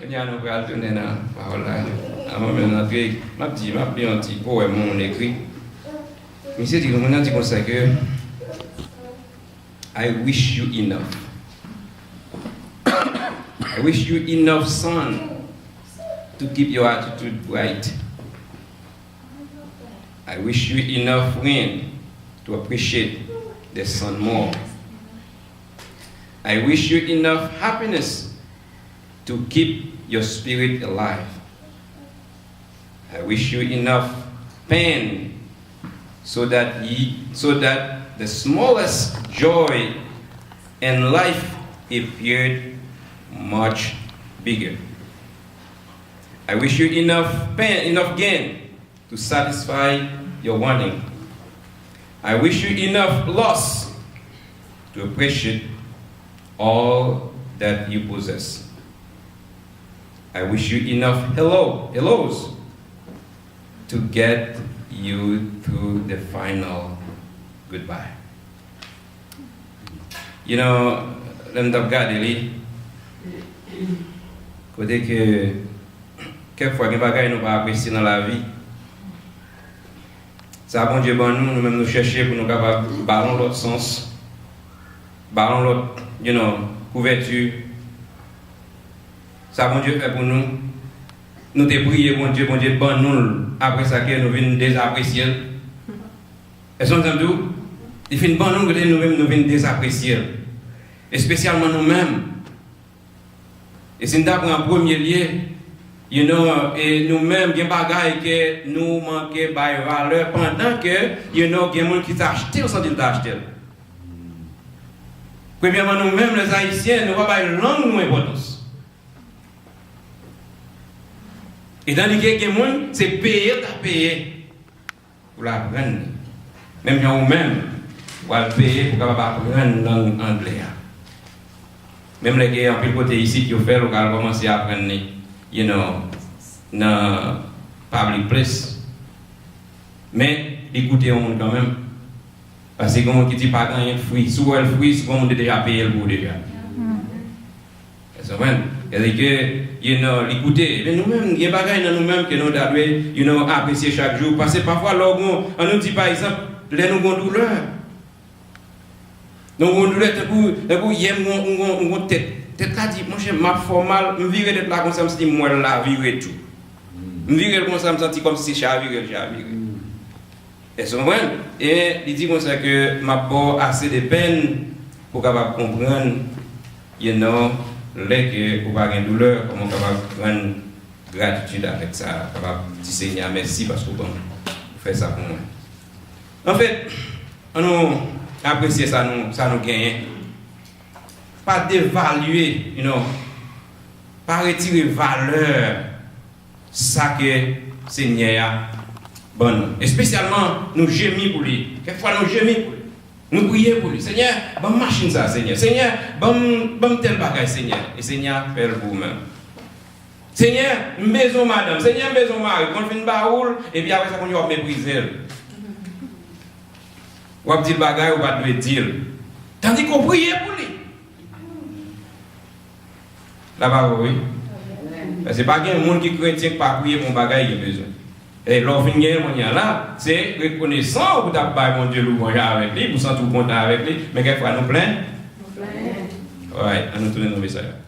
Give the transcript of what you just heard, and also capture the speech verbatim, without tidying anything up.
Kounye a nou pral tounen nan pawòl la. Anvan menm n antre, m ap di, m ap li yon ti powèm moun ekri. Misye di, moun nan di konsa ke, "I wish you enough. I wish you enough sun to keep your attitude bright. I wish you enough rain to appreciate the sun more. I wish you enough happiness to keep your spirit alive. I wish you enough pain so that ye, so that the smallest joy in life appeared much bigger. I wish you enough pain, enough gain to satisfy your wanting. I wish you enough loss to appreciate all that you possess. I wish you enough hello, hellos to get you through the final goodbye." You know, lè m t ap gade li, kote ke kèk fwa gen bagay nou pa apresye nan lavi. Sa Bondye ban nou, nou menm nou chèche pou nou kapab ba l yon lòt sans, ba l yon lòt, you know, kouvèti. Sa Bondye fè pou nou, nou te priye Bondye, Bondye ban nou l, apre sa ke nou vin dezapresye l. Èske w konprann sa m di w? Li fin ban nou l, kote nou menm nou vin dezapresye l. Espesyalman nou menm. E si n ta pran an premye lye, you know, e nou menm gen bagay ke nou manke bay valè pandan ke, you know, gen moun ki ta achte l santi l ta achte l. Premyèman, nou menm, lèzayisyen, nou pa bay lang nou enpòtans. E tandike gen moun, se peye l ta peye pou l aprann li. Menm jan ou menm, w al peye pou w kapab aprann lang anglè a. Menm lè gen anpil kote isit yo fè l, ou ka al kòmanse aprann li, you know, nan public place. Men, li koute yon moun kanmenm. Paske gen moun ki di pa gen anyen k fri. Si w wè l fri, se gon moun te deja peye l pou ou deja. Èske w konprann? Sètadi ke, you know, li koute. Men nou menm, gen bagay nan nou menm ke nou ta dwe, you know, apresye chak jou. Paske pafwa, lè w gon, ann nou di pa egzanp, lè nou gon doulè. Nou gon doulè, tankou, tankou yè m gon, m gon, m gon tèt. Tèt la di, monchè, m ap fè w mal, m vire tèt la konsa, m santi m wè l la vire tou. M vire l konsa, m santi kòmsi se chavire l chavire. Èske w konprann? E li di konsa ke m ap ba w ase de pèn pou w kapab konprann, you know, lè ke ou pa gen doulè, kòman w kapab rann gratitid avèk sa, kapab di Senyè a mèsi paske w ban m, ou fè sa pou mwen. Anfèt, ann nou apresye sa nou, sa nou genyen. Pa devalye, you know, pa retire valè sa ke Senyè a ban nou. Espesyalman, nou jemi pou li. Kèk fwa, nou jemi pou li. Nou priye pou li. Senyè, ban m machin sa, Senyè. Senyè, ban m, ban m tèl bagay, Senyè. E Senyè a fè l pou ou menm. Senyè, m bezwen yon madanm. Senyè, m bezwen yon mari. Konn fin ba ou l, epi apre sa, kounye a w ap meprize l. W ap di l bagay ou pa t dwe di l. Tandike w priye pou li. La pa vre, wi. Paske pa gen moun ki kretyen k pa priye pou yon bagay li bezwen. E lè w fin genyen l kounye a la, se rekonesan ou pou t ap bay Bondye lwanj avèk li, pou santi w kontan avèk li, men kèk fwa nou plen. Nou plen. Alright, ann nou tounen nan mesaj la.